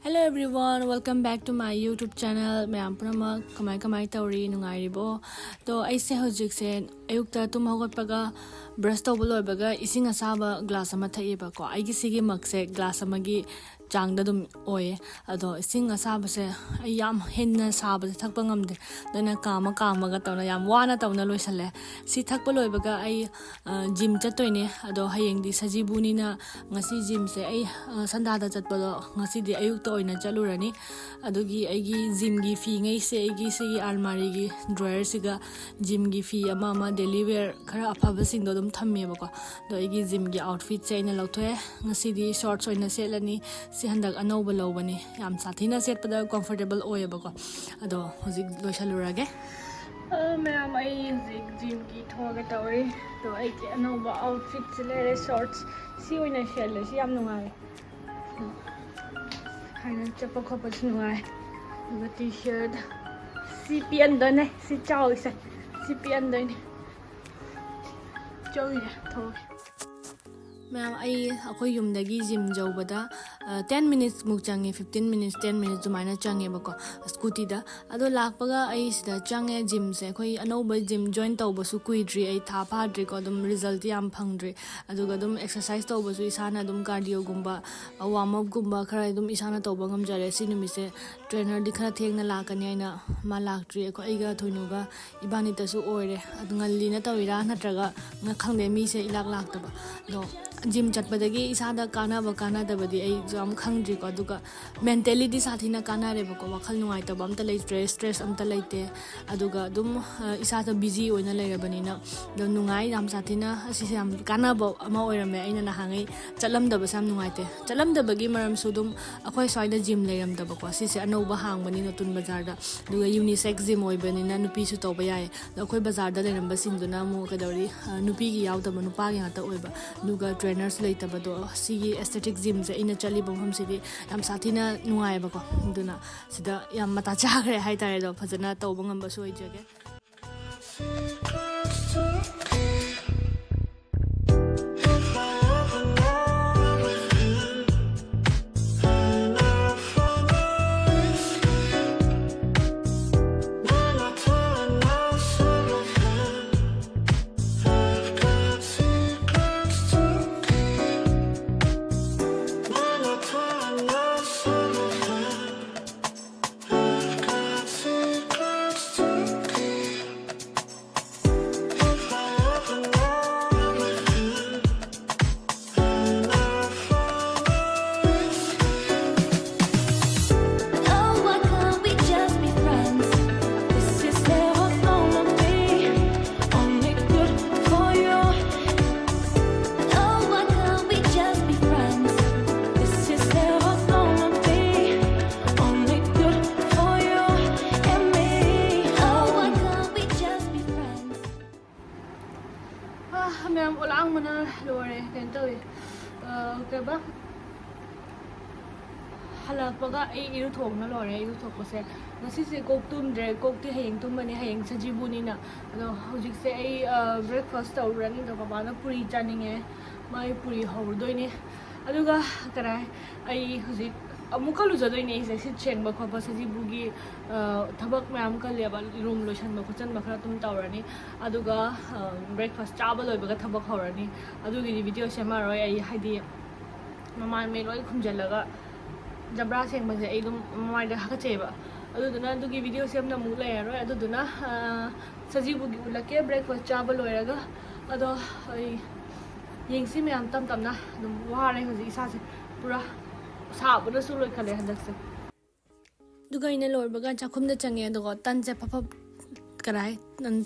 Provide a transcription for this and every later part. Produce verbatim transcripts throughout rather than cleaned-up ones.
Hello everyone, welcome back to my YouTube channel. ꯃꯌꯥꯝ ꯄꯨꯝꯅꯃꯛ ꯀꯃꯥꯏ ꯀꯃꯥꯏ ꯇꯧꯔꯤ? ꯅꯨꯡꯉꯥꯏꯔꯤꯕꯣ? ꯇꯣ, ꯑꯩꯁꯦ ꯍꯧꯖꯤꯛꯁꯦ ꯑꯌꯨꯛꯇ ꯇꯨꯝ ꯍꯧꯒꯠꯄꯒ, ꯕ꯭ꯔꯁ ꯇꯧꯕ ꯂꯣꯏꯕꯒ ꯏꯁꯤꯡ ꯑꯁꯥꯕ ꯒ꯭ꯂꯥꯁ ꯑꯃ ꯊꯛꯑꯦꯕꯀꯣ꯫ ꯑꯩꯒꯤ ꯁꯤꯒꯤ ꯃꯛꯁꯦ ꯒ꯭ꯂꯥꯁ ꯑꯃꯒꯤ ꯆꯥꯡꯗ ꯑꯗꯨꯝ ꯑꯣꯏꯌꯦ꯫ ꯑꯗꯣ ꯏꯁꯤꯡ ꯑꯁꯥꯕꯁꯦ ꯑꯩ ꯌꯥꯝ ꯍꯦꯟꯅ ꯁꯥꯕꯁꯦ ꯊꯛꯄ ꯉꯝꯗꯦ꯫ ꯑꯗꯨꯅ ꯀꯥꯝꯃ ꯀꯥꯝꯃꯒ ꯇꯧꯅ ꯌꯥꯝ ꯋꯥꯅ ꯇꯧꯅ ꯂꯣꯏꯁꯜꯂꯦ꯫ ꯁꯤ ꯊꯛꯄ ꯂꯣꯏꯕꯒ ꯑꯩ, ꯑ, ꯖꯤꯝ ꯆꯠꯇꯣꯏꯅꯦ꯫ ꯑꯗꯣ ꯍꯌꯦꯡꯗꯤ ꯁꯖꯤꯕꯨꯅꯤꯅ ꯉꯁꯤ ꯖꯤꯝꯁꯦ ꯑꯩ, ꯑ, ꯁꯟꯗꯥꯗ ꯆꯠꯄꯗꯣ ꯉꯁꯤꯗꯤ ꯑꯌꯨꯛꯇ ꯑꯣꯏꯅ ꯆꯠꯂꯨꯔꯅꯤ꯫ ꯑꯗꯨꯒꯤ ꯑꯩꯒꯤ ꯖꯤꯝꯒꯤ ꯐꯤꯉꯩꯁꯦ ꯑꯩꯒꯤ ꯁꯤꯒꯤ ꯑꯜꯃꯥꯔꯤꯒꯤ ꯗ꯭ꯔꯣꯌꯔꯁꯤꯒ ꯖꯤꯝꯒꯤ ꯐꯤ ꯑꯃ ꯑꯃ ꯗꯦꯂꯤ ꯋꯦꯌꯔ ꯈꯔ ꯑꯐꯕꯁꯤꯡꯗꯣ ꯑꯗꯨꯝ ꯊꯝꯃꯦꯕꯀꯣ꯫ ꯑꯗꯣ ꯑꯩꯒꯤ ꯖꯤꯝꯒꯤ ꯑꯥꯎꯠꯐꯤꯠꯁꯦ ꯑꯩꯅ ꯂꯧꯊꯣꯛꯑꯦ꯫ ꯉꯁꯤꯗꯤ ꯁꯣꯔꯠꯁ ꯑꯣꯏꯅ ꯁꯦꯠꯂꯅꯤ꯫ ꯁꯤ ꯍꯟꯗꯛ ꯑꯅꯧꯕ ꯂꯧꯕꯅꯤ꯫ ꯌꯥꯝ ꯁꯥꯊꯤꯅ ꯁꯦꯠꯄꯗ ꯀꯝꯐꯣꯔꯇꯦꯕꯜ ꯑꯣꯏꯌꯦꯕꯀꯣ꯫ ꯑꯗꯣ ꯍꯧꯖꯤꯛ ꯂꯣꯏꯁꯜꯂꯨꯔꯒꯦ꯫ ꯑ, ꯃꯌꯥꯝ, ꯑꯩ ꯍꯧꯖꯤꯛ ꯖꯤꯝꯒꯤ ꯊꯣꯛꯑꯒ ꯇꯧꯔꯤ꯫ ꯑꯗꯣ ꯑꯩꯒꯤ ꯑꯅꯧꯕ ꯑꯥꯎꯠꯐꯤꯠꯁꯦ ꯂꯩꯔꯦ, ꯁꯣꯔꯠꯁ꯫ ꯁꯤ ꯑꯣꯏꯅ ꯁꯦꯠꯂꯦ, ꯁꯤ ꯌꯥꯝ ꯅꯨꯡꯉꯥꯏ꯫ ꯍꯥꯏꯅ ꯆꯠꯄ ꯈꯣꯠꯄꯁꯨ ꯅꯨꯡꯉꯥꯏ꯫ ꯑꯗꯨꯒ ꯇꯤ ꯁꯔꯠ ꯁꯤ ꯄꯤꯛꯍꯟꯗꯣꯏꯅꯦ, ꯁꯤ ꯆꯥꯎꯔꯤꯁꯦ ꯁꯤ ꯄꯤꯛꯍꯟꯗꯣꯏꯅꯦ꯫ ꯆꯧꯔꯤꯁꯦ ꯊꯣꯛꯑꯒꯦ꯫ ꯃꯌꯥꯝ, ꯑꯩ ꯑꯩꯈꯣꯏ ꯌꯨꯝꯗꯒꯤ ꯖꯤꯝ ꯌꯧꯕꯗ, ꯑ, ꯇꯦꯟ ꯃꯤꯅꯤꯠꯁꯃꯨꯛ ꯆꯪꯉꯦ, ꯐꯤꯐꯇꯤꯟ ꯃꯤꯅꯤꯠꯁ, ꯇꯦꯟ ꯃꯤꯅꯤꯠꯁ ꯑꯗꯨꯃꯥꯏꯅ ꯆꯪꯉꯦꯕꯀꯣ, ꯁ꯭ꯀꯨꯇꯤꯗ꯫ ꯑꯗꯣ ꯂꯥꯛꯄꯒ ꯑꯩ ꯁꯤꯗ ꯆꯪꯉꯦ ꯖꯤꯝꯁꯦ꯫ ꯑꯩꯈꯣꯏ ꯑꯅꯧꯕ ꯖꯤꯝ ꯖꯣꯏꯟ ꯇꯧꯕꯁꯨ ꯀꯨꯏꯗ꯭ꯔꯤ, ꯑꯩ ꯊꯥ ꯐꯥꯗ꯭ꯔꯤꯀꯣ, ꯑꯗꯨꯝ ꯔꯤꯖꯜꯇꯤ ꯌꯥꯝ ꯐꯪꯗ꯭ꯔꯤ꯫ ꯑꯗꯨꯒ ꯑꯗꯨꯝ ꯑꯦꯛꯁꯔꯁꯥꯏꯁ ꯇꯧꯕꯁꯨ ꯏꯁꯥꯅ ꯑꯗꯨꯝ ꯀꯥꯔꯗꯤꯑꯣꯒꯨꯝꯕ, ꯋꯥꯔꯝ ꯑꯞꯀꯨꯝꯕ ꯈꯔ ꯑꯗꯨꯝ ꯏꯁꯥꯅ ꯇꯧꯕ ꯉꯝꯖꯔꯦ꯫ ꯁꯤ ꯅꯨꯃꯤꯠꯁꯦ ꯇ꯭ꯔꯦꯅꯔꯗꯤ ꯈꯔ ꯊꯦꯡꯅ ꯂꯥꯛꯀꯅꯤ ꯍꯥꯏꯅ ꯃꯥ ꯂꯥꯛꯇ꯭ꯔꯤ꯫ ꯑꯩꯈꯣꯏ, ꯑꯩꯒ ꯊꯣꯏꯅꯨꯒ ꯏꯕꯥꯅꯤꯇꯁꯨ ꯑꯣꯏꯔꯦ꯫ ꯑꯗꯨ ꯉꯜꯂꯤꯅ ꯇꯧꯔꯤꯔꯥ ꯅꯠꯇ꯭ꯔꯒ ꯉ-, ꯈꯪꯗꯦ, ꯃꯤꯁꯦ ꯏꯂꯥꯛ ꯂꯥꯛꯇꯕ꯫ ꯑꯗꯣ ꯖꯤꯝ ꯆꯠꯄꯗꯒꯤ ꯏꯁꯥꯗ ꯀꯥꯟꯅꯕ ꯀꯥꯟꯅꯗꯕꯗꯤ ꯑꯩꯁꯨ ꯌꯥꯝ ꯈꯪꯗ꯭ꯔꯤꯀꯣ꯫ ꯑꯗꯨꯒ ꯃꯦꯟꯇꯦꯂꯤꯗꯤ ꯁꯥꯊꯤꯅ ꯀꯥꯟꯅꯔꯦꯕꯀꯣ꯫ ꯋꯥꯈꯜ ꯅꯨꯡꯉꯥꯏꯇꯕ ꯑꯝꯇ ꯂꯩꯇ꯭ꯔꯦ, ꯁ꯭ꯇ꯭ꯔꯦꯁ ꯑꯝꯇ ꯂꯩꯇꯦ꯫ ꯑꯗꯨꯒ ꯑꯗꯨꯝ, ꯑ, ꯏꯁꯥꯗ ꯕꯤꯖꯤ ꯑꯣꯏꯅ ꯂꯩꯔꯕꯅꯤꯅ ꯑꯗꯨꯝ ꯅꯨꯡꯉꯥꯏ꯫ ꯌꯥꯝ ꯁꯥꯊꯤꯅ ꯑꯁꯤꯁꯦ ꯌꯥꯝ ꯀꯥꯟꯅꯕ ꯑꯃ ꯑꯣꯏꯔꯝꯃꯦ꯫ ꯑꯩꯅ ꯅꯍꯥꯟꯉꯩ ꯆꯠꯂꯝꯗꯕꯁꯦ ꯌꯥꯝ ꯅꯨꯡꯉꯥꯏꯇꯦ꯫ ꯆꯠꯂꯝꯗꯕꯒꯤ ꯃꯔꯝꯁꯨ ꯑꯗꯨꯝ ꯑꯩꯈꯣꯏ ꯁ꯭ꯋꯥꯏꯗ ꯖꯤꯝ ꯂꯩꯔꯝꯗꯕꯀꯣ꯫ ꯁꯤꯁꯦ ꯑꯅꯧꯕ ꯍꯥꯡꯕꯅꯤ ꯅꯇꯨꯟ ꯕꯖꯥꯔꯗ꯫ ꯑꯗꯨꯒ ꯌꯨꯅꯤꯁꯦꯛꯁ ꯖꯤꯝ ꯑꯣꯏꯕꯅꯤꯅ ꯅꯨꯄꯤꯁꯨ ꯇꯧꯕ ꯌꯥꯏ꯫ ꯑꯗꯣ ꯑꯩꯈꯣꯏ ꯕꯖꯥꯔꯗ ꯂꯩꯔꯝꯕꯁꯤꯡꯗꯨꯅ ꯑꯃꯨꯛ ꯀꯩꯗꯧꯔꯤ, ꯑ, ꯅꯨꯄꯤꯒꯤ ꯌꯥꯎꯗꯕ, ꯅꯨꯄꯥꯒꯤ ꯉꯥꯛꯇ ꯑꯣꯏꯕ꯫ ꯑꯗꯨꯒ ꯇ꯭ꯔꯦꯅꯔꯁꯨ ꯂꯩꯇꯕꯗꯣ꯫ ꯁꯤꯒꯤ ꯑꯦꯁꯊꯦꯇꯤꯛ ꯖꯤꯝꯁꯦ ꯑꯩꯅ ꯆꯠꯂꯤꯕ ꯃꯐꯝꯁꯤꯗꯤ ꯌꯥꯝ ꯁꯥꯊꯤꯅ ꯅꯨꯡꯉꯥꯏꯌꯦꯕꯀꯣ꯫ ꯑꯗꯨꯅ ꯁꯤꯗ ꯌꯥꯝ ꯃꯇꯥ ꯆꯥꯈ꯭ꯔꯦ ꯍꯥꯏꯇꯥꯔꯦ꯫ ꯑꯗꯣ ꯐꯖꯅ ꯇꯧꯕ ꯉꯝꯕꯁꯨ ꯑꯣꯏꯖꯒꯦ꯫ ꯍꯜꯂꯛꯄꯒ ꯑꯩ ꯏꯔꯨꯊꯣꯛꯅ ꯂꯣꯏꯔꯦ꯫ ꯏꯔꯨꯊꯣꯛꯄꯁꯦ ꯉꯁꯤꯁꯦ ꯀꯣꯛ ꯇꯨꯝꯗ꯭ꯔꯦ, ꯀꯣꯛꯇꯤ ꯍꯌꯦꯡ ꯇꯨꯝꯃꯅꯤ, ꯍꯌꯦꯡ ꯁꯖꯤꯕꯨꯅꯤꯅ꯫ ꯑꯗꯣ ꯍꯧꯖꯤꯛꯁꯦ ꯑꯩ ꯕ꯭ꯔꯦꯛꯐꯥꯁ ꯇꯧꯔꯨꯔꯅꯤ꯫ ꯑꯗꯣ ꯕꯕꯥꯅ ꯄꯨꯔꯤ ꯆꯥꯅꯤꯡꯉꯦ, ꯃꯥꯒꯤ ꯄꯨꯔꯤ ꯍꯧꯔꯨꯗꯣꯏꯅꯦ꯫ ꯑꯗꯨꯒ ꯀꯔꯥꯏ ꯑꯩ ꯍꯧꯖꯤꯛ ꯑꯃꯨꯛꯀ ꯂꯨꯖꯗꯣꯏꯅꯦ꯫ ꯑꯩꯁꯦ ꯁꯤꯠ ꯁꯦꯡꯕ ꯈꯣꯠꯄ, ꯁꯖꯤꯕꯨꯒꯤ ꯊꯕꯛ ꯃꯌꯥꯝ ꯀꯜꯂꯦꯕ, ꯔꯨꯝ ꯂꯣꯏꯁꯟꯕ ꯈꯣꯠꯆꯟꯕ ꯈꯔ ꯑꯗꯨꯝ ꯇꯧꯔꯅꯤ꯫ ꯑꯗꯨꯒ ꯕ꯭ꯔꯦꯛꯐꯥꯁ ꯆꯥꯕ ꯂꯣꯏꯕꯒ ꯊꯕꯛ ꯍꯧꯔꯅꯤ꯫ ꯑꯗꯨꯒꯤꯗꯤ ꯚꯤꯗꯤꯑꯣ ꯁꯦꯝꯃꯔꯣꯏ ꯑꯩ, ꯍꯥꯏꯗꯤ ꯃꯃꯥꯏ ꯃꯃꯤꯠ ꯂꯣꯏ ꯈꯨꯝꯖꯤꯜꯂꯒ ꯖꯕ꯭ꯔꯥ ꯁꯦꯡꯕꯁꯦ ꯑꯩ ꯑꯗꯨꯝ ꯃꯃꯥꯏꯗ ꯍꯥꯀꯠꯆꯩꯑꯕ꯫ ꯑꯗꯨꯗꯨꯅ ꯑꯗꯨꯒꯤ ꯚꯤꯗꯤꯑꯣꯁꯦ ꯑꯝꯇ ꯑꯃꯨꯛ ꯂꯩꯔꯔꯣꯏ꯫ ꯑꯗꯨꯗꯨꯅ ꯁꯖꯤꯕꯨꯒꯤ ꯎꯠꯂꯛꯀꯦ, ꯕ꯭ꯔꯦꯛꯐꯥꯁ ꯆꯥꯕ ꯂꯣꯏꯔꯒ꯫ ꯑꯗꯣ ꯑꯩ ꯌꯦꯡꯁꯤ ꯃꯌꯥꯝ, ꯇꯞ ꯇꯞꯅ꯫ ꯑꯗꯨꯝ ꯋꯥꯔꯦ ꯍꯧꯖꯤꯛ ꯏꯁꯥꯁꯦ ꯄꯨꯔꯥ, ꯁꯥꯕꯅꯁꯨ ꯂꯣꯏꯈꯠꯂꯦ ꯍꯟꯗꯛꯁꯦ꯫ ꯑꯗꯨꯒ ꯑꯩꯅ ꯂꯣꯏꯕꯒ ꯆꯥꯛꯈꯨꯝꯗ ꯆꯪꯉꯦ꯫ ꯑꯗꯨꯒ ꯇꯟꯁꯦ ꯐꯐꯞ ꯀꯔꯥꯏ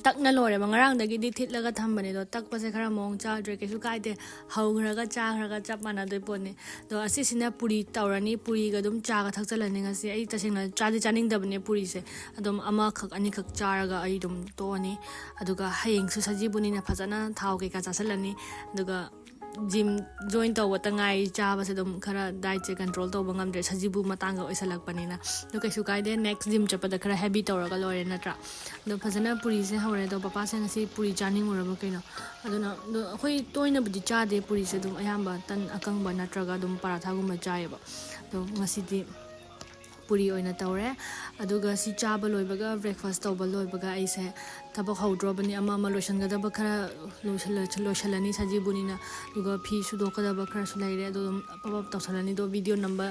ꯇꯛꯅ ꯂꯣꯏꯔꯦꯕ꯫ ꯉꯔꯥꯡꯗꯒꯤꯗꯤ ꯊꯤꯠꯂꯒ ꯊꯝꯕꯅꯦ, ꯑꯗꯣ ꯇꯛꯄꯁꯦ ꯈꯔ ꯃꯑꯣꯡ ꯆꯥꯗ꯭ꯔꯦ꯫ ꯀꯩꯁꯨ ꯀꯥꯏꯗꯦ, ꯍꯧꯈ꯭ꯔꯒ ꯆꯥꯈ꯭ꯔꯒ ꯆꯞ ꯃꯥꯟꯅꯗꯣꯏ ꯄꯣꯠꯅꯤ꯫ ꯑꯗꯣ ꯑꯁꯤꯁꯤꯅ ꯄꯨꯔꯤ ꯇꯧꯔꯅꯤ, ꯄꯨꯔꯤꯒ ꯑꯗꯨꯝ ꯆꯥꯒ ꯊꯛꯆꯜꯂꯅꯤ ꯉꯁꯤ꯫ ꯑꯩ ꯇꯁꯦꯡꯅ ꯆꯥꯗꯤ ꯆꯥꯅꯤꯡꯗꯕꯅꯦ ꯄꯨꯔꯤꯁꯦ, ꯑꯗꯨꯝ ꯑꯃꯈꯛ ꯑꯅꯤꯈꯛ ꯆꯥꯔꯒ ꯑꯩ ꯑꯗꯨꯝ ꯇꯣꯛꯑꯅꯤ꯫ ꯑꯗꯨꯒ ꯍꯌꯦꯡꯁꯨ ꯁꯖꯤꯕꯨꯅꯤꯅ ꯐꯖꯅ ꯊꯥꯎ ꯀꯩꯀꯥ ꯆꯥꯁꯤꯜꯂꯅꯤ꯫ ꯑꯗꯨꯒ ꯖꯤꯝ ꯖꯣꯏꯟ ꯇꯧꯕꯇ ꯉꯥꯏ, ꯆꯥꯕꯁꯦ ꯑꯗꯨꯝ ꯈꯔ ꯗꯥꯏꯠꯁꯦ ꯀꯟꯇ꯭ꯔꯣꯜ ꯇꯧꯕ ꯉꯝꯗ꯭ꯔꯦ, ꯁꯖꯤꯕꯨ ꯃꯇꯥꯡꯒ ꯑꯣꯏꯁꯜꯂꯛꯄꯅꯤꯅ꯫ ꯑꯗꯣ ꯀꯩꯁꯨ ꯀꯥꯏꯗꯦ, ꯅꯦꯛꯁ ꯖꯤꯝ ꯆꯠꯄꯗ ꯈꯔ ꯍꯦꯚꯤ ꯇꯧꯔꯒ ꯂꯣꯏꯔꯦ ꯅꯠꯇ꯭ꯔꯥ? ꯑꯗꯣ ꯐꯖꯅ ꯄꯨꯔꯤꯁꯦ ꯍꯧꯔꯦ꯫ ꯑꯗꯣ ꯄꯄꯥꯁꯦ ꯉꯁꯤ ꯄꯨꯔꯤ ꯆꯥꯅꯤꯡꯉꯨꯔꯕ ꯀꯩꯅꯣ꯫ ꯑꯗꯨꯅ ꯑꯗꯣ ꯑꯩꯈꯣꯏ ꯇꯣꯏꯅꯕꯨꯗꯤ ꯆꯥꯗꯦ ꯄꯨꯔꯤꯁꯦ, ꯑꯗꯨꯝ ꯑꯌꯥꯝꯕ ꯇꯟ ꯑꯀꯪꯕ ꯅꯠꯇ꯭ꯔꯒ ꯑꯗꯨꯝ ꯄꯔꯥꯊꯥꯒꯨꯝꯕ ꯆꯥꯏꯌꯦꯕ꯫ ꯑꯗꯣ ꯉꯁꯤꯗꯤ ꯄꯨꯔꯤ ꯑꯣꯏꯅ ꯇꯧꯔꯦ꯫ ꯑꯗꯨꯒ ꯁꯤ ꯆꯥꯕ ꯂꯣꯏꯕꯒ, ꯕ꯭ꯔꯦꯛꯐꯥꯁ ꯇꯧꯕ ꯂꯣꯏꯕꯒ ꯑꯩꯁꯦ ꯊꯕꯛ ꯍꯧꯗ꯭ꯔꯣꯕꯅꯤ꯫ ꯑꯃ ꯑꯃ ꯂꯣꯏꯁꯤꯟꯒꯗꯕ ꯈꯔ ꯂꯣꯏꯁꯤꯜꯂ-, ꯂꯣꯏꯁꯤꯜꯂꯅꯤ ꯁꯖꯤꯕꯨꯅꯤꯅ꯫ ꯑꯗꯨꯒ ꯐꯤ ꯁꯨꯗꯣꯛꯀꯗꯕ ꯈꯔꯁꯨ ꯂꯩꯔꯦ, ꯑꯗꯨ ꯑꯗꯨꯝ ꯄꯞ ꯄꯞ ꯇꯧꯁꯜꯂꯅꯤ꯫ ꯑꯗꯣ ꯚꯤꯗꯤꯑꯣ ꯅꯝꯕ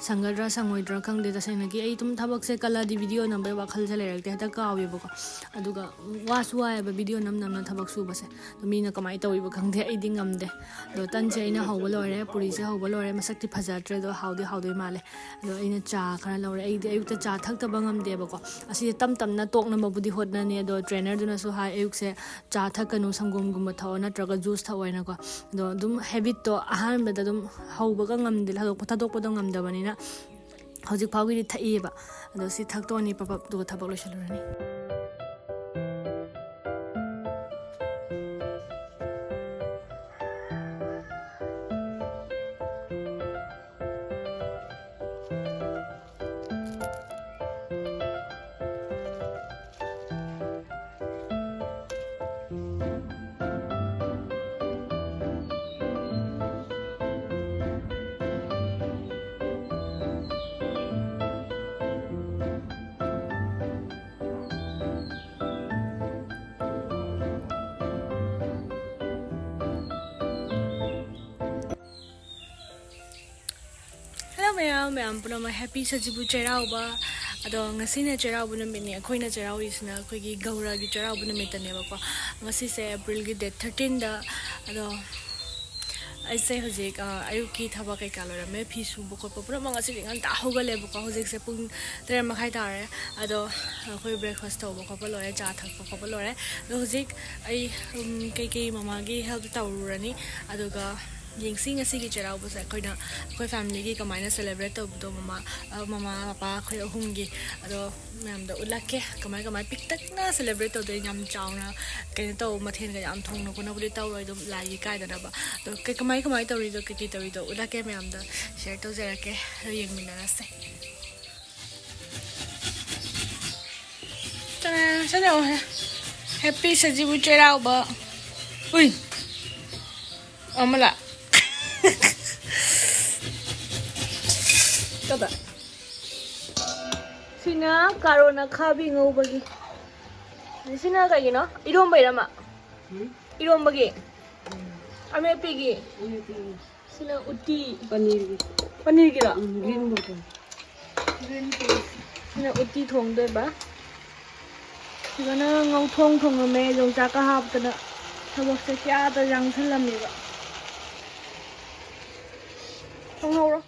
ꯁꯪꯒꯗ꯭ꯔꯥ ꯁꯪꯉꯣꯏꯗ꯭ꯔꯥ ꯈꯪꯗꯦ꯫ ꯇꯁꯦꯡꯅꯒꯤ ꯑꯩ ꯑꯗꯨꯝ ꯊꯕꯛꯁꯦ ꯀꯜꯂꯗꯤ ꯚꯤꯗꯤꯑꯣ ꯅꯝꯕꯒꯤ ꯋꯥꯈꯜꯁꯦ ꯂꯩꯔꯛꯇꯦ, ꯍꯦꯛꯇ ꯀꯥꯎꯋꯦꯕꯀꯣ꯫ ꯑꯗꯨꯒ ꯋꯥꯁꯨ ꯋꯥꯏꯑꯦꯕ ꯚꯤꯗꯤꯑꯣ ꯅꯝ ꯅꯝꯅ ꯊꯕꯛ ꯁꯨꯕꯁꯦ꯫ ꯑꯗꯣ ꯃꯤꯅ ꯀꯃꯥꯏꯅ ꯇꯧꯔꯤꯕ ꯈꯪꯗꯦ, ꯑꯩꯗꯤ ꯉꯝꯗꯦ꯫ ꯑꯗꯣ ꯇꯟꯁꯦ ꯑꯩꯅ ꯍꯧꯕ ꯂꯣꯏꯔꯦ, ꯄꯨꯔꯤꯁꯦ ꯍꯧꯕ ꯂꯣꯏꯔꯦ꯫ ꯃꯁꯛꯇꯤ ꯐꯖꯗ꯭ꯔꯦ, ꯑꯗꯣ ꯍꯥꯎꯗꯤ ꯍꯥꯎꯗꯣꯏ ꯃꯥꯜꯂꯦ꯫ ꯑꯗꯣ ꯑꯩꯅ ꯆꯥ ꯈꯔ ꯂꯧꯔꯦ꯫ ꯑꯩꯗꯤ ꯑꯌꯨꯛꯇ ꯆꯥ ꯊꯛꯇꯕ ꯉꯝꯗꯦꯕꯀꯣ꯫ ꯑꯁꯤꯁꯦ ꯇꯞ ꯇꯞꯅ ꯇꯣꯛꯅꯕꯕꯨꯗꯤ ꯍꯣꯠꯅꯅꯤ, ꯑꯗꯣ ꯇ꯭ꯔꯦꯅꯔꯗꯨꯅꯁꯨ ꯍꯥꯏ, "ꯑꯌꯨꯛꯁꯦ ꯆꯥ ꯊꯛꯀꯅꯨ, ꯁꯪꯒꯣꯝꯒꯨꯝꯕ ꯊꯛꯑꯣ ꯅꯠꯇ꯭ꯔꯒ ꯖꯨꯁ ꯊꯛꯑꯣ" ꯍꯥꯏꯅꯀꯣ꯫ ꯑꯗꯣ ꯑꯗꯨꯝ ꯍꯦꯕꯤꯠꯇꯣ ꯑꯍꯥꯟꯕꯗ ꯑꯗꯨꯝ ꯍꯧꯕꯒ ꯉꯝꯗꯦ, ꯊꯥꯗꯣꯛꯄ, ꯊꯥꯗꯣꯛꯄꯗꯣ ꯉꯝꯗꯕꯅꯤꯅ ꯍꯧꯖꯤꯛ ꯐꯥꯎꯒꯤꯗꯤ ꯊꯛꯏꯕ꯫ ꯑꯗꯣ ꯁꯤ ꯊꯛꯇꯣꯛꯑꯅꯤ ꯄꯞ ꯄꯞ, ꯑꯗꯨꯒ ꯊꯕꯛ ꯂꯣꯏꯁꯤꯜꯂꯨꯔꯅꯤ꯫ ꯃꯌꯥꯝ ꯃꯌꯥꯝ ꯄꯨꯝꯅꯃꯛ ꯍꯦꯄꯤ ꯁꯖꯤꯕꯨ ꯆꯩꯔꯥꯎꯕ꯫ ꯑꯗꯣ ꯉꯁꯤꯅ ꯆꯩꯔꯥꯎꯕ ꯅꯨꯃꯤꯠꯅꯤ꯫ ꯑꯩꯈꯣꯏꯅ ꯆꯩꯔꯥꯎꯔꯤꯁꯤꯅ ꯑꯩꯈꯣꯏꯒꯤ ꯒꯧꯔꯒꯤ ꯆꯩꯔꯥꯎꯕ ꯅꯨꯃꯤꯠꯇꯅꯦꯕꯀꯣ꯫ ꯉꯁꯤꯁꯦ ꯑꯦꯄ꯭ꯔꯤꯜꯒꯤ ꯗꯦꯠ ꯊꯥꯔꯇꯤꯟꯗ꯫ ꯑꯗꯣ ꯑꯩꯁꯦ ꯍꯧꯖꯤꯛ ꯑ, ꯑꯌꯨꯛꯀꯤ ꯊꯕꯛ ꯀꯩꯀꯥ ꯂꯣꯏꯔꯝꯃꯦ꯫ ꯐꯤ ꯁꯨꯕ ꯈꯣꯠꯄ ꯄꯨꯝꯅꯃꯛ ꯉꯁꯤꯗꯤ ꯉꯟꯇꯥ ꯍꯧꯒꯠꯂꯦꯕꯀꯣ꯫ ꯍꯧꯖꯤꯛꯁꯦ ꯄꯨꯡ ꯇꯔꯦꯠ ꯃꯈꯥꯏ ꯇꯥꯔꯦ꯫ ꯑꯗꯣ ꯑꯩꯈꯣꯏ ꯕ꯭ꯔꯦꯛꯐꯥꯁ ꯇꯧꯕ ꯈꯣꯠꯄ ꯂꯣꯏꯔꯦ, ꯆꯥ ꯊꯛꯄ ꯈꯣꯠꯄ ꯂꯣꯏꯔꯦ꯫ ꯑꯗꯣ ꯍꯧꯖꯤꯛ ꯑꯩ ꯎꯝ, ꯀꯩꯀꯩ ꯃꯃꯥꯒꯤ ꯍꯦꯜꯞ ꯇꯧꯔꯨꯔꯅꯤ꯫ ꯑꯗꯨꯒ ꯌꯦꯡꯁꯤ ꯉꯁꯤꯒꯤ ꯆꯩꯔꯥꯎꯕꯁꯦ ꯑꯩꯈꯣꯏꯅ ꯑꯩꯈꯣꯏ ꯐꯦꯃꯤꯂꯤꯒꯤ ꯀꯃꯥꯏꯅ ꯁꯦꯂꯦꯕ꯭ꯔꯦꯠ ꯇꯧꯕꯗꯣ, ꯃꯃꯥ ꯑ, ꯃꯃꯥ ꯃꯄꯥ ꯑꯩꯈꯣꯏ ꯑꯍꯨꯝꯒꯤ꯫ ꯑꯗꯣ ꯃꯌꯥꯝꯗ ꯎꯠꯂꯛꯀꯦ ꯀꯃꯥꯏ ꯀꯃꯥꯏ ꯄꯤꯛꯇꯛꯅ ꯁꯦꯂꯦꯕ꯭ꯔꯦꯠ ꯇꯧꯗꯣꯏꯅꯣ꯫ ꯌꯥꯝ ꯆꯥꯎꯅ ꯀꯩꯅꯣ ꯇꯧꯕ, ꯃꯊꯦꯜꯒ ꯌꯥꯝ ꯊꯣꯡꯅ ꯈꯣꯠꯅꯕꯨꯗꯤ ꯇꯧꯔꯣꯏ, ꯑꯗꯨꯝ ꯂꯥꯏꯒꯤ ꯀꯥꯏꯗꯅꯕ꯫ ꯑꯗꯣ ꯀꯩ- ꯀꯃꯥꯏ ꯀꯃꯥꯏ ꯇꯧꯔꯤꯗꯣ, ꯀꯩꯀꯩ ꯇꯧꯔꯤꯗꯣ ꯎꯠꯂꯛꯀꯦ ꯃꯌꯥꯝꯗ, ꯁꯤꯌꯔ ꯇꯧꯖꯔꯛꯀꯦ꯫ ꯑꯗꯣ ꯌꯦꯡꯃꯤꯟꯅꯔꯁꯦ꯫ ꯇꯅꯥ, ꯁꯤꯗ ꯌꯦꯡꯉꯣ꯫ ꯍꯦꯄꯤ ꯁꯖꯤꯕꯨ ꯆꯩꯔꯥꯎꯕ꯫ ꯎꯏ꯫ ꯑꯃꯂꯥ꯫ ꯀꯗꯥ? ꯁꯤꯅ ꯀꯥꯔꯣꯠ ꯑꯈꯥꯕꯤ ꯉꯧꯕꯒꯤ꯫ ꯁꯤꯅ ꯀꯩꯒꯤꯅꯣ? ꯏꯔꯣꯝꯕꯩꯔꯃ? ꯎꯝ? ꯏꯔꯣꯝꯕꯒꯤ? ꯎꯝ꯫ ꯑꯃꯦꯠꯄꯤꯒꯤ? ꯑꯃꯦꯠꯄꯤꯒꯤ꯫ ꯁꯤꯅ ꯎꯇꯤ꯫ ꯄꯅꯤꯔꯒꯤ꯫ ꯄꯅꯤꯔꯒꯤꯔꯣ? ꯎꯝ, green board꯫ Green board꯫ ꯁꯤꯅ ꯎꯇꯤ ꯊꯣꯡꯗꯣꯏꯕ꯫ ꯐꯖꯅ ꯉꯧꯊꯣꯡ ꯊꯣꯡꯉꯝꯃꯦ, ꯌꯣꯡꯆꯥꯛꯀ ꯍꯥꯞꯇꯅ꯫ ꯊꯕꯛꯁꯦ ꯀꯌꯥꯗ ꯌꯥꯡꯁꯜꯂꯝꯃꯦꯕ꯫ ꯊꯣꯡꯍꯧꯔꯣ꯫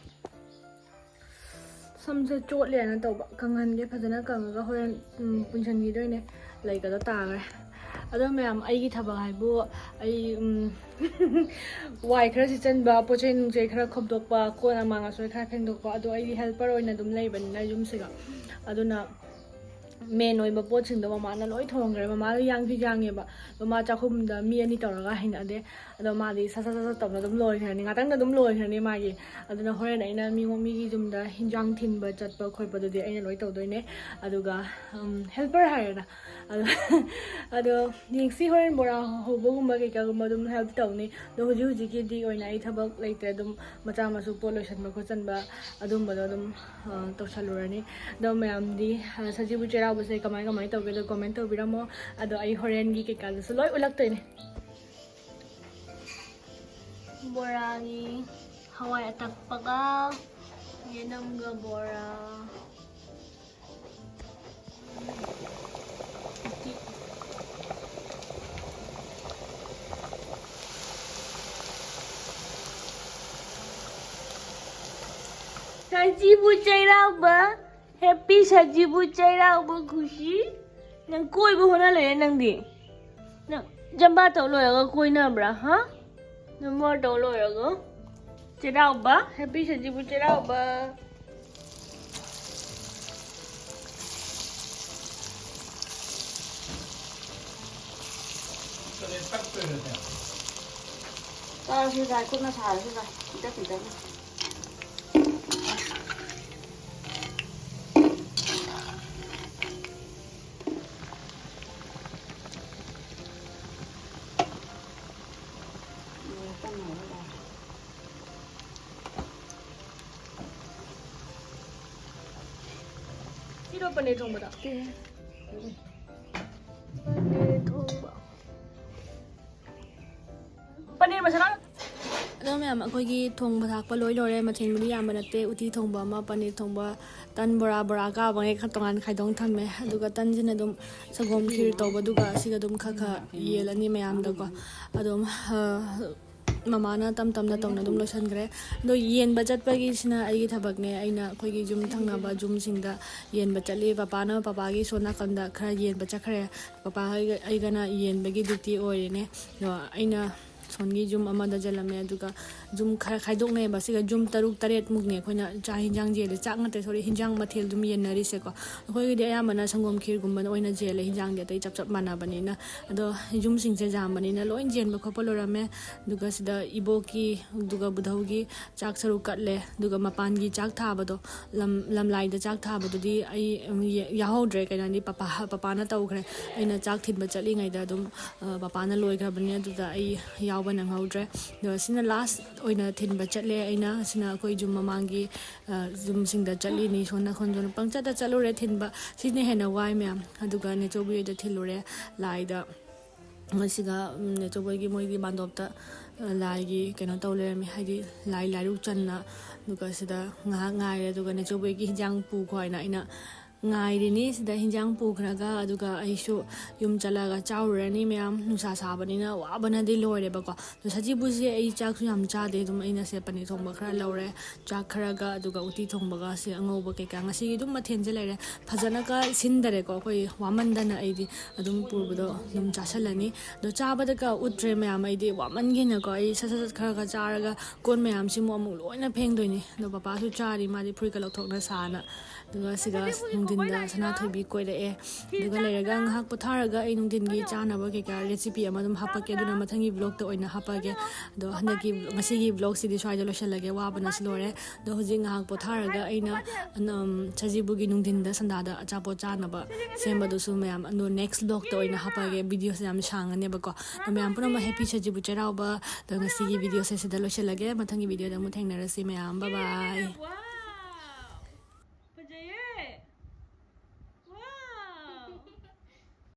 ꯁꯝꯁꯦ ꯆꯣꯠꯂꯦꯅ ꯇꯧꯕ, ꯀꯪꯍꯟꯒꯦ꯫ ꯐꯖꯅ ꯀꯪꯉꯒ ꯍꯣꯔꯦꯟ, ꯎꯝ, ꯄꯨꯟꯁꯤꯟꯈꯤꯗꯣꯏꯅꯦ꯫ ꯂꯩꯒꯗꯣ ꯇꯥꯈ꯭ꯔꯦ꯫ ꯑꯗꯣ ꯃꯌꯥꯝ, ꯑꯩꯒꯤ ꯊꯕꯛ ꯍꯥꯏꯕꯨ ꯑꯩ, ꯎꯝ, ꯋꯥꯏ ꯈꯔ ꯁꯤꯠꯆꯟꯕ, ꯄꯣꯠ ꯆꯩ ꯅꯨꯡꯆꯩ ꯈꯔ ꯈꯣꯝꯗꯣꯛꯄ, ꯀꯣꯟ ꯑꯃꯥꯡ ꯑꯁꯣꯏ ꯈꯔ ꯐꯦꯡꯗꯣꯛꯄ, ꯑꯗꯣ ꯑꯩꯗꯤ ꯍꯦꯜꯄꯔ ꯑꯣꯏꯅ ꯑꯗꯨꯝ ꯂꯩꯕꯅꯤꯅ ꯌꯨꯝꯁꯤꯒ꯫ ꯑꯗꯨꯅ ꯃꯦꯟ ꯑꯣꯏꯕ ꯄꯣꯠꯁꯤꯡꯗꯣ ꯃꯃꯥꯅ ꯂꯣꯏ ꯊꯣꯡꯈ꯭ꯔꯦ꯫ ꯃꯃꯥꯗꯣ ꯌꯥꯡꯁꯨ ꯌꯥꯡꯉꯦꯕ, ꯑꯗꯣ ꯃꯥ ꯆꯥꯛꯈꯨꯝꯗ ꯃꯤ ꯑꯅꯤ ꯇꯧꯔꯒ ꯍꯩꯅꯗꯦ꯫ ꯑꯗꯣ ꯃꯥꯗꯤ ꯁꯠ ꯁꯠ ꯁꯠ ꯁꯠ ꯇꯧꯅ ꯑꯗꯨꯝ ꯂꯣꯏꯈ꯭ꯔꯅꯤ, ꯉꯥꯛꯇꯪꯗ ꯑꯗꯨꯝ ꯂꯣꯏꯈ꯭ꯔꯅꯤ ꯃꯥꯒꯤ꯫ ꯑꯗꯨꯅ ꯍꯣꯔꯦꯟ ꯑꯩꯅ ꯃꯤꯉꯣ-, ꯃꯤꯒꯤ ꯌꯨꯝꯗ ꯍꯤꯟꯖꯥꯡ ꯊꯤꯟꯕ ꯆꯠꯄ ꯈꯣꯠꯄꯗꯨꯗꯤ ꯑꯩꯅ ꯂꯣꯏ ꯇꯧꯗꯣꯏꯅꯦ꯫ ꯑꯗꯨꯒ, ꯎꯝ, ꯍꯦꯜꯄꯔ ꯍꯥꯏꯔꯦꯅ꯫ ꯑꯗꯣ, ꯑꯗꯣ ꯌꯦꯡꯁꯤ ꯍꯣꯔꯦꯟ ꯕꯣꯔꯥ ꯍꯧꯕꯒꯨꯝꯕ ꯀꯩꯀꯥꯒꯨꯝꯕ ꯑꯗꯨꯝ ꯍꯦꯜꯞ ꯇꯧꯅꯤ꯫ ꯑꯗꯣ ꯍꯧꯖꯤꯛ ꯍꯧꯖꯤꯛꯀꯤꯗꯤ ꯑꯣꯏꯅ ꯑꯩ ꯊꯕꯛ ꯂꯩꯇ꯭ꯔꯦ꯫ ꯑꯗꯨꯝ ꯃꯆꯥ ꯃꯁꯨ ꯄꯣꯠ ꯂꯣꯏꯁꯟꯕ ꯈꯣꯠꯆꯟꯕ ꯑꯗꯨꯝꯕꯗꯣ ꯑꯗꯨꯝ, ꯑ, ꯇꯧꯁꯜꯂꯨꯔꯅꯤ꯫ ꯑꯗꯣ ꯃꯌꯥꯝꯗꯤ, ꯑ, ꯁꯖꯤꯕꯨ ꯆꯩꯔꯥꯎꯕꯁꯦ ꯀꯃꯥꯏ ꯀꯃꯥꯏ ꯇꯧꯒꯦꯗꯣ ꯀꯣꯃꯦꯟ ꯇꯧꯕꯤꯔꯝꯃꯣ꯫ ꯑꯗꯣ ꯑꯩ ꯍꯣꯔꯦꯟꯒꯤ ꯀꯩꯀꯥꯗꯨꯁꯨ ꯂꯣꯏ ꯎꯠꯂꯛꯇꯣꯏꯅꯦ꯫ ꯕꯣꯔꯥꯅꯤ, ꯍꯋꯥꯏ ꯑꯇꯛꯄꯒ, ꯌꯦꯅꯝꯒ ꯕꯣꯔꯥ꯫ ꯁꯖꯤꯕꯨ ꯆꯩꯔꯥꯎꯕ꯫ Happy ꯁꯖꯤꯕꯨ ꯆꯩꯔꯥꯎꯕ, ꯈꯨꯁꯤ꯫ ꯅꯪ ꯀꯣꯏꯕ ꯍꯣꯠꯅ ꯂꯩꯔꯦ ꯅꯪꯗꯤ꯫ ꯅꯪ ꯖꯝꯕꯥ ꯇꯧ ꯂꯣꯏꯔꯒ ꯀꯣꯏꯅꯕ꯭ꯔꯥ, ꯍꯥ? ꯖꯝꯕꯥ ꯇꯧ ꯂꯣꯏꯔꯒ꯫ ꯆꯩꯔꯥꯎꯕ, Happy ꯁꯖꯤꯕꯨ ꯆꯩꯔꯥꯎꯕ꯫ ꯆꯥꯔꯁꯤ ꯗꯥꯏ, ꯈꯨꯠꯅ ꯁꯥꯔꯁꯤ ꯗꯥꯏ, ꯄꯤꯛꯇꯛ ꯄꯤꯛꯇꯛꯅ꯫ ꯁꯤꯔꯣ ꯄꯅꯤꯔ ꯊꯣꯡꯕꯗꯣ? ꯄꯅꯤꯔ ꯊꯣꯡꯕ꯫ ꯄꯅꯤꯔ ꯃꯁꯥꯂꯥ꯫ ꯑꯗꯣ ꯃꯌꯥꯝ, ꯑꯩꯈꯣꯏꯒꯤ ꯊꯣꯡꯕ ꯊꯥꯛꯄ ꯂꯣꯏ ꯂꯣꯏꯔꯦ꯫ ꯃꯊꯦꯜꯕꯨꯗꯤ ꯌꯥꯝꯕ ꯅꯠꯇꯦ꯫ ꯎꯇꯤ ꯊꯣꯡꯕ ꯑꯃ, ꯄꯅꯤꯔ ꯊꯣꯡꯕ, ꯇꯟ, ꯕꯣꯔꯥ, ꯕꯣꯔꯥ ꯀꯥꯕꯉꯩ ꯈꯔ ꯇꯣꯉꯥꯟꯅ ꯈꯥꯏꯗꯣꯛꯅ ꯊꯝꯃꯦ꯫ ꯑꯗꯨꯒ ꯇꯟꯁꯤꯅ ꯑꯗꯨꯝ ꯁꯪꯒꯣꯝ ꯈꯤꯔ ꯇꯧꯕꯗꯨꯒ ꯑꯁꯤꯒ ꯑꯗꯨꯝ ꯈꯔ ꯈꯔ ꯌꯦꯜꯂꯅꯤ ꯃꯌꯥꯝꯗꯀꯣ꯫ ꯑꯗꯨꯝ, ꯑ, ꯃꯃꯥꯅ ꯇꯞ ꯇꯞꯅ ꯇꯧꯅ ꯑꯗꯨꯝ ꯂꯣꯏꯁꯤꯟꯈ꯭ꯔꯦ꯫ ꯑꯗꯣ ꯌꯦꯟꯕ ꯆꯠꯄꯒꯤꯁꯤꯅ ꯑꯩꯒꯤ ꯊꯕꯛꯅꯦ꯫ ꯑꯩꯅ ꯑꯩꯈꯣꯏꯒꯤ ꯌꯨꯝ ꯊꯪꯅꯕ ꯌꯨꯝꯁꯤꯡꯗ ꯌꯦꯟꯕ ꯆꯠꯂꯤ꯫ ꯄꯄꯥꯅ ꯄꯄꯥꯒꯤ ꯁꯣꯝ ꯅꯥꯀꯟꯗ ꯈꯔ ꯌꯦꯟꯕ ꯆꯠꯈ꯭ꯔꯦ꯫ ꯄꯄꯥ ꯑꯩꯒ-, ꯑꯩꯒꯅ ꯌꯦꯟꯕꯒꯤ ꯗ꯭ꯌꯨꯇꯤ ꯑꯣꯏꯔꯦꯅꯦ꯫ ꯑꯗꯣ ꯑꯩꯅ ꯁꯣꯝꯒꯤ ꯌꯨꯝ ꯑꯃꯗ ꯌꯦꯜꯂꯝꯃꯦ, ꯑꯗꯨꯒ ꯌꯨꯝ ꯈꯔ ꯈꯥꯏꯗꯣꯛꯅꯩꯌꯦꯕ꯫ ꯁꯤꯒ ꯌꯨꯝ ꯇꯔꯨꯛ ꯇꯔꯦꯠꯃꯨꯛꯅꯦ ꯑꯩꯈꯣꯏꯅ ꯆꯥꯛ ꯍꯤꯟꯖꯥꯡ ꯌꯦꯜꯂꯦ꯫ ꯆꯥꯛ ꯅꯠꯇꯦ, ꯁꯣꯔꯤ, ꯍꯤꯟꯖꯥꯡ ꯃꯊꯦꯜ ꯑꯗꯨꯝ ꯌꯦꯟꯅꯔꯤꯁꯦꯀꯣ꯫ ꯑꯩꯈꯣꯏꯒꯤꯗꯤ ꯑꯌꯥꯝꯕꯅ ꯁꯪꯒꯣꯝ ꯈꯤꯔꯒꯨꯝꯕꯅ ꯑꯣꯏꯅ ꯌꯦꯜꯂꯦ, ꯍꯤꯟꯖꯥꯡꯗꯤ ꯑꯇꯩ ꯆꯞ ꯆꯞ ꯃꯥꯟꯅꯕꯅꯤꯅ꯫ ꯑꯗꯣ ꯌꯨꯝꯁꯤꯡꯁꯦ ꯌꯥꯝꯕꯅꯤꯅ ꯂꯣꯏ ꯌꯦꯟꯕ ꯈꯣꯠꯄ ꯂꯣꯏꯔꯝꯃꯦ꯫ ꯑꯗꯨꯒ ꯁꯤꯗ ꯏꯕꯣꯛꯀꯤ, ꯑꯗꯨꯒ ꯕꯨꯙꯧꯒꯤ ꯆꯥꯛ ꯁꯔꯨꯛ ꯀꯠꯂꯦ꯫ ꯑꯗꯨꯒ ꯃꯄꯥꯟꯒꯤ ꯆꯥꯛ ꯊꯥꯕꯗꯣ, ꯂꯝ-, ꯂꯝꯂꯥꯏꯗ ꯆꯥꯛ ꯊꯥꯕꯗꯨꯗꯤ ꯑꯩ, ꯎꯝ, ꯌꯦ-, ꯌꯥꯎꯍꯧꯗ꯭ꯔꯦ꯫ ꯀꯩꯅꯣꯗꯤ ꯄꯄꯥ, ꯄꯄꯥꯅ ꯇꯧꯈ꯭ꯔꯦ꯫ ꯑꯩꯅ ꯆꯥꯛ ꯊꯤꯟꯕ ꯆꯠꯂꯤꯉꯩꯗ ꯑꯗꯨꯝ, ꯑ, ꯄꯄꯥꯅ ꯂꯣꯏꯈ꯭ꯔꯕꯅꯤ꯫ ꯑꯗꯨꯗ ꯑꯩ ꯌꯥꯎꯕ ꯅꯪꯍꯧꯗ꯭ꯔꯦ꯫ ꯑꯗꯣ ꯁꯤꯅ ꯂꯥꯁ ꯑꯣꯏꯅ ꯊꯤꯟꯕ ꯆꯠꯂꯦ ꯑꯩꯅ꯫ ꯁꯤꯅ ꯑꯩꯈꯣꯏ ꯌꯨꯝ ꯃꯃꯥꯡꯒꯤ, ꯑ, ꯌꯨꯝꯁꯤꯡꯗ ꯆꯠꯂꯤꯅꯤ꯫ ꯁꯣꯝ ꯅꯥꯀꯟ ꯁꯣꯝ ꯄꯪꯆꯠꯇ ꯆꯠꯂꯨꯔꯦ ꯊꯤꯟꯕ꯫ ꯁꯤꯅ ꯍꯦꯟꯅ ꯋꯥꯏ ꯃꯌꯥꯝ꯫ ꯑꯗꯨꯒ ꯅꯦꯆꯧꯕꯤ ꯍꯣꯏꯗ ꯊꯤꯜꯂꯨꯔꯦ ꯂꯥꯏꯗ꯫ ꯃꯁꯤꯒ, ꯎꯝ, ꯅꯦꯆꯧꯕꯤ ꯍꯣꯏꯒꯤ ꯃꯣꯏꯒꯤ ꯃꯥꯟꯗꯣꯞꯇ, ꯑ, ꯂꯥꯏꯒꯤ ꯀꯩꯅꯣ ꯇꯧ ꯂꯩꯔꯝꯃꯤ꯫ ꯍꯥꯏꯗꯤ ꯂꯥꯏ ꯂꯥꯏꯔꯨꯛ ꯆꯟꯅ ꯑꯗꯨꯒ ꯁꯤꯗ ꯉꯥꯏꯍꯥꯛ ꯉꯥꯏꯔꯦ꯫ ꯑꯗꯨꯒ ꯅꯦꯆꯧꯕꯤꯒꯤ ꯍꯤꯟꯖꯥꯡ ꯄꯨꯈꯣ ꯍꯥꯏꯅ ꯑꯩꯅ ꯉꯥꯏꯔꯤꯅꯤ꯫ ꯁꯤꯗ ꯍꯤꯟꯖꯥꯡ ꯄꯨꯈ꯭ꯔꯒ ꯑꯗꯨꯒ ꯑꯩꯁꯨ ꯌꯨꯝ ꯆꯠꯂꯒ ꯆꯥꯔꯨꯔꯅꯤ꯫ ꯃꯌꯥꯝ ꯅꯨꯡꯁꯥ ꯁꯥꯕꯅꯤꯅ ꯋꯥꯕꯅꯗꯤ ꯂꯣꯏꯔꯦꯕꯀꯣ꯫ ꯑꯗꯣ ꯁꯖꯤꯕꯨꯁꯦ ꯑꯩ ꯆꯥꯛꯁꯨ ꯌꯥꯝ ꯆꯥꯗꯦ꯫ ꯑꯗꯨꯝ ꯑꯩꯅ ꯁꯦ ꯄꯅꯤꯔ ꯊꯣꯡꯕ ꯈꯔ ꯂꯧꯔꯦ, ꯆꯥꯛ ꯈꯔꯒ, ꯑꯗꯨꯒ ꯎꯇꯤ ꯊꯣꯡꯕꯒ ꯁꯤ ꯑꯉꯧꯕ ꯀꯩꯀꯥ ꯉꯁꯤꯒꯤ ꯑꯗꯨꯝ ꯃꯊꯦꯜꯁꯦ ꯂꯩꯔꯦ꯫ ꯐꯖꯅꯒ ꯁꯤꯟꯗꯔꯦꯀꯣ ꯑꯩꯈꯣꯏ ꯋꯥꯃꯟꯗꯅ꯫ ꯑꯩꯗꯤ ꯑꯗꯨꯝ ꯄꯨꯕꯗꯣ ꯑꯗꯨꯝ ꯆꯥꯁꯜꯂꯅꯤ꯫ ꯑꯗꯣ ꯆꯥꯕꯗꯒ ꯎꯠꯇ꯭ꯔꯦ ꯃꯌꯥꯝ꯫ ꯑꯩꯗꯤ ꯋꯥꯃꯟꯒꯤꯅꯀꯣ ꯑꯩ ꯁꯠ ꯁꯠ ꯁꯠ ꯈꯔꯒ ꯆꯥꯔꯒ ꯀꯣꯟ ꯃꯌꯥꯝꯁꯤꯃꯨꯛ ꯑꯃꯨꯛ ꯂꯣꯏꯅ ꯐꯦꯡꯗꯣꯏꯅꯤ꯫ ꯑꯗꯣ ꯄꯄꯥꯁꯨ ꯆꯥꯔꯤ, ꯃꯥꯗꯤ ꯐꯨꯔꯤꯠꯀ ꯂꯧꯊꯣꯛꯅ ꯁꯥꯅ꯫ ꯑꯗꯨꯒ ꯁꯤꯗ ꯅꯨꯡꯊꯤꯟꯗ ꯁꯅꯥꯊꯣꯏꯕꯤ ꯀꯣꯏꯔꯛꯑꯦ꯫ ꯑꯗꯨꯒ ꯂꯩꯔꯒ ꯉꯥꯏꯍꯥꯛ ꯄꯣꯊꯥꯔꯒ ꯑꯩ ꯅꯨꯡꯊꯤꯟꯒꯤ ꯆꯥꯅꯕ ꯀꯩꯀꯥ ꯔꯦꯁꯤꯄꯤ ꯑꯃ ꯑꯗꯨꯝ ꯍꯥꯞꯄꯛꯀꯦ꯫ ꯑꯗꯨꯅ ꯃꯊꯪꯒꯤ ꯕ꯭ꯂꯣꯛꯇ ꯑꯣꯏꯅ ꯍꯥꯞꯄꯛꯑꯒꯦ꯫ ꯑꯗꯣ ꯍꯟꯗꯛꯀꯤ, ꯉꯁꯤꯒꯤ ꯕ꯭ꯂꯣꯛꯁꯤꯗꯤ ꯁ꯭ꯋꯥꯏꯗ ꯂꯣꯏꯁꯤꯜꯂꯒꯦ, ꯋꯥꯕꯅꯁꯨ ꯂꯣꯏꯔꯦ꯫ ꯑꯗꯣ ꯍꯧꯖꯤꯛ ꯉꯥꯏꯍꯥꯛ ꯄꯣꯊꯥꯔꯒ ꯑꯩꯅ, ꯎꯝ, ꯁꯖꯤꯕꯨꯒꯤ ꯅꯨꯡꯊꯤꯟꯗ ꯁꯟꯗꯥꯗ ꯑꯆꯥꯄꯣꯠ ꯆꯥꯅꯕ ꯁꯦꯝꯕꯗꯨꯁꯨ ꯃꯌꯥꯝ ꯑꯗꯣ ꯅꯦꯛꯁ ꯕ꯭ꯂꯣꯛꯇ ꯑꯣꯏꯅ ꯍꯥꯞꯄꯛꯑꯒꯦ꯫ ꯚꯤꯗꯤꯑꯣꯁꯦ ꯌꯥꯝ ꯁꯥꯡꯉꯅꯦꯕꯀꯣ꯫ ꯑꯗꯣ ꯃꯌꯥꯝ ꯄꯨꯝꯅꯃꯛ ꯍꯦꯄꯤ ꯁꯖꯤꯕꯨ ꯆꯩꯔꯥꯎꯕ꯫ ꯑꯗꯣ ꯉꯁꯤꯒꯤ ꯚꯤꯗꯤꯑꯣꯁꯦ ꯁꯤꯗ ꯂꯣꯏꯁꯤꯜꯂꯒꯦ꯫ ꯃꯊꯪꯒꯤ ꯚꯤꯗꯤꯑꯣꯗ ꯑꯃꯨꯛ ꯊꯦꯡꯅꯔꯁꯤ ꯃꯌꯥꯝ꯫ ꯕꯥꯏ ꯕꯥꯏ꯫